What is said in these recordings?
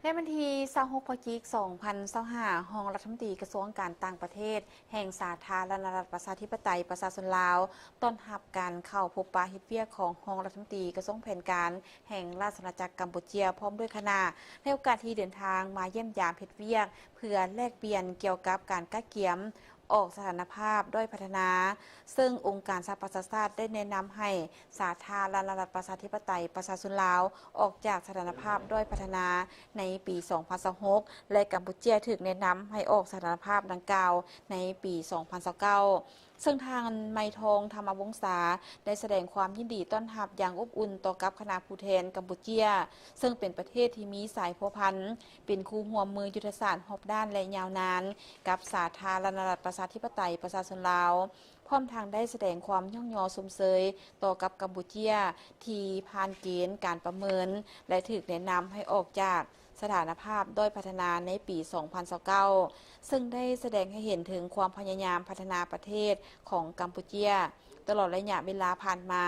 ໃນວັນທີຊາວຫົກ ພະຈິກ ສອງພັນຊາວຫ້າ ຮອງລັດຖະມົນຕີກະຊວງການຕ່າງປະເທດ ແຫ່ງສາທາລະນະລັດປະຊາທິປະໄຕປະຊາຊົນລາວ ຕ້ອນຮັບການເຂົ້າພົບປະເຮັດວຽກຂອງຮອງລັດຖະມົນຕີກະຊວງແຜນການແຫ່ງລາຊະອານາຈັກກຳປູເຈຍ ພ້ອມດ້ວຍຄະນະ ໃນໂອກາດທີ່ເດີນທາງມາຢ້ຽມຢາມເຮັດວຽກ ເພື່ອແລກປ່ຽນກ່ຽວກັບການກະກຽມອອກສະຖານະພາບດ້ອຍພັດທະນາ, ເຊິ່ງອົງການສະຫະປະຊາຊາດໄດ້ແນະນຳໃຫ້ສາທາລະນະລັດປະຊາທິປະໄຕປະຊາຊົນລາວ ອອກຈາກສະຖານະພາບດ້ອຍພັດທະນາໃນປີສອງພັນຊາວຫົກ ແລະ ກຳປູເຈຍຖືກແນະນຳໃຫ້ອອກສະຖານະພາບດັ່ງກ່າວໃນປີສອງພັນຊາວເກົ້າ. ເຊິ່ງທ່ານ ໄມທອງ ທຳມະວົງສາ ໄດ້ສະແດງຄວາມຍິນດີຕ້ອນຮັບຢ່າງອົບອຸ່ນຕໍ່ກັບຄະນະຜູ້ແທນກຳປູເຈຍ, ເຊິ່ງເປັນປະເທດທີ່ມີສາຍພົວພັນ ເປັນຄູ່ຮ່ວມມືຍຸດທະສາດຮອບດ້ານ ແລະ ຍາວນານ ກັບສາທາລະນະລັດປະຊາທິປະໄຕປະຊາຊົນລາວ, ພ້ອມທັງໄດ້ສະແດງຄວາມຍ້ອງຍໍຊົມເຊີຍຕໍ່ກັບກຳປູເຈຍ ທີ່ຜ່ານເກນການປະເມີນ ແລະ ຖືກແນະນຳໃຫ້ອອກຈາກສະຖານະພາບດ້ອຍພັດທະນາໃນປີສອງພັນຊາວເກົ້າ ເຊິ່ງໄດ້ສະແດງໃຫ້ເຫັນເຖິງຄວາມພະຍາຍາມພັດທະນາປະເທດຂອງກຳປູເຈຍ ຕະຫຼອດໄລຍະເວລາຜ່ານມາ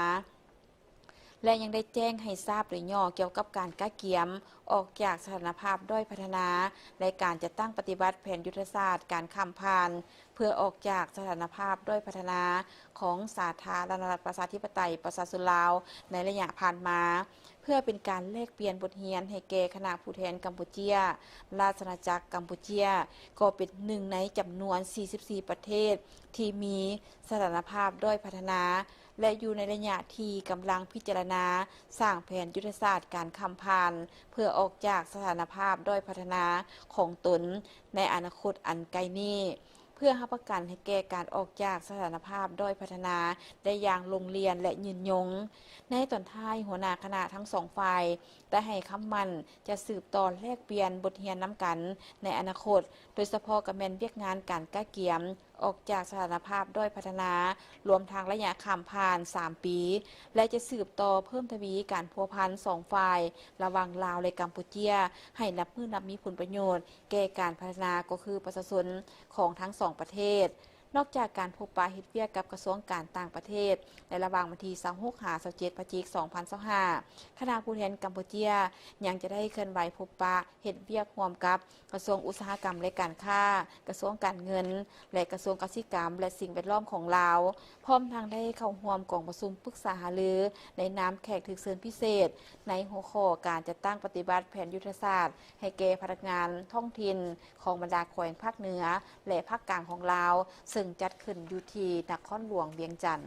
ແລະ ຍັງໄດ້ແຈ້ງໃຫ້ຊາບໂດຍຫຍໍ້ກ່ຽວກັບການກະກຽມອອກຈາກສະຖານະພາບດ້ອຍພັດທະນາ ແລະ ການຈັດຕັ້ງປະຕິບັດແຜນຍຸດທະສາດການຂ້າມຜ່ານ ເພື່ອອອກຈາກສະຖານະພາບດ້ອຍພັດທະນາຂອງສາທາລະນະລັດປະຊາທິປະໄຕປະຊາຊົນລາວໃນໄລຍະຜ່ານມາ, ເພື່ອເປັນການແລກປ່ຽນບົດຮຽນໃຫ້ແກ່ຄະນະຜູ້ແທນກຳປູເຈຍ. ລາຊະອານາຈັກກຳປູເຈຍກໍເປັນໜຶ່ງໃນຈຳນວນສີ່ສິບສີ່ປະເທດທີ່ມີສະຖານະພາບດ້ອຍພັດທະນາ ແລະ ຢູ່ໃນໄລຍະທີ່ກຳລັງພິຈາລະນາສ້າງແຜນຍຸດທະສາດການຂ້າມຜ່ານ ເພື່ອອອກຈາກສະຖານະພາບດ້ອຍພັດທະນາຂອງຕົນໃນອະນາຄົດອັນໃກ້ນີ້, ເພື່ອຮັບປະກັນໃຫ້ແກ່ການອອກຈາກສະຖານະພາບດ້ອຍພັດທະນາໄດ້ຢ່າງໂລງລຽນ ແລະ ຍືນຍົງ. ໃນຕອນທ້າຍ, ຫົວໜ້າຄະນະທັງສອງຝ່າຍໄດ້ໃຫ້ຄຳໝັ້ນຈະສືບຕໍ່ແລກປ່ຽນບົດຮຽນນຳກັນໃນອະນາຄົດ, ໂດຍສະເພາະກໍແມ່ນວຽກງານການກະກຽມ ອອກຈາກສະຖານະພາບດ້ອຍພັດທະນາ ລວມທັງໄລຍະຂ້າມຜ່ານສາມປີ ແລະ ຈະສືບຕໍ່ເພີ່ມທະວີການພົວພັນສອງຝ່າຍ ລະຫວ່າງລາວ ແລະ ກຳປູເຈຍ ໃຫ້ນັບມື້ນັບມີຜົນປະໂຫຍດແກ່ການພັດທະນາ ກໍຄືປະຊາຊົນຂອງທັງສອງປະເທດ. ນອກຈາກການພົບປະເຮັດວຽກກັບກະຊວງການຕ່າງປະເທດ ໃນລະຫວ່າງວັນທີຊາວຫົກ ຫາ ຊາວເຈັດ ພະຈິກ ສອງພັນຊາວຫ້າ ຄະນະຜູ້ແທນກຳປູເຈຍ ຍັງຈະໄດ້ເຄື່ອນໄຫວພົບປະເຮັດວຽກຮ່ວມກັບ ກະຊວງອຸດສາຫະກຳ ແລະ ການຄ້າ, ກະຊວງການເງິນ ແລະ ກະຊວງກະສິກຳ ແລະ ສິ່ງແວດລ້ອມຂອງລາວ, ພ້ອມທັງໄດ້ເຂົ້າຮ່ວມກອງປະຊຸມປຶກສາຫາລືໃນນາມແຂກຖືກເຊີນພິເສດ ໃນຫົວຂໍ້ການຈັດຕັ້ງປະຕິບັດແຜນຍຸດທະສາດໃຫ້ແກ່ພະນັກງານທ້ອງຖິ່ນຂອງບັນດາແຂວງພາກເໜືອ ແລະ ພາກກາງຂອງລາວ, ເຊິ່ງຈັດຂຶ້ນຢູ່ທີ່ນະຄອນຫຼວງວຽງຈັນ.